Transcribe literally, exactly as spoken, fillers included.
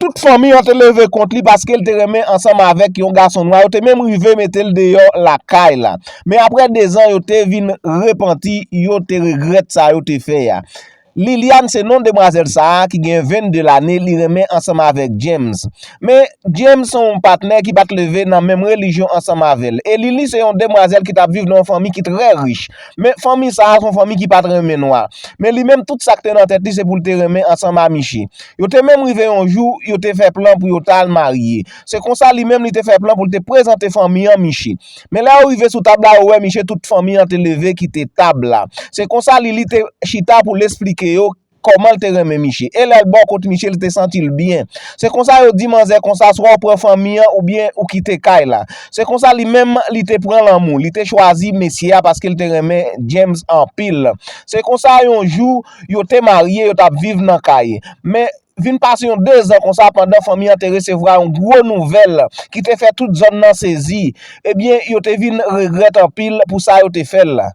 Tout fanmi an te leve kont li paske l te renmen ansanm avèk yon gason nwa. Yo te menm rive mete l deyò lakay la. Men apre dezan, yo te vin repanti, yo te regrèt sa yo te fè a. Liliane se non demwazèl sa a ki gen vennde lane, li renmen ansanm avèk James. Men James se yon patnè ki pa t leve nan menm relijyon ansanm avè l. E Lili se yon demwazèl ki t ap viv nan yon fanmi ki trè rich. Men fanmi sa a se yon fanmi ki pa t renmen nwa. Men li menm, tout sa k te nan tèt li se pou l te renmen ansanm a Miche. Yo te menm rive yon jou, yo te fè plan pou yo t al marye. Se konsa li menm li te fè plan pou l te prezante fanmi an Miche. Men lè yo rive sou tab la, yo wè Miche, tout fanmi an te leve kite tab la. Se konsa Lili te chita pou l esplike yo kòman l te renmen Miche. E lè l bò kot Miche, li te santi l byen. Se konsa yo di manzè konsa, swa w pran fanmi an oubyen ou kite kay la. Se konsa li menm, li te pran lanmou. Li te chwazi mesye a paske l te renmen James anpil. Se konsa yon jou, yo te marye, yo t ap viv nan kay. Men vin pase yon dezan konsa, pandan fanmi an te resevwa yon gwo nouvèl ki te fè tout zòn nan sezi, ebyen, yo te vin regrèt anpil pou sa yo te fè l la.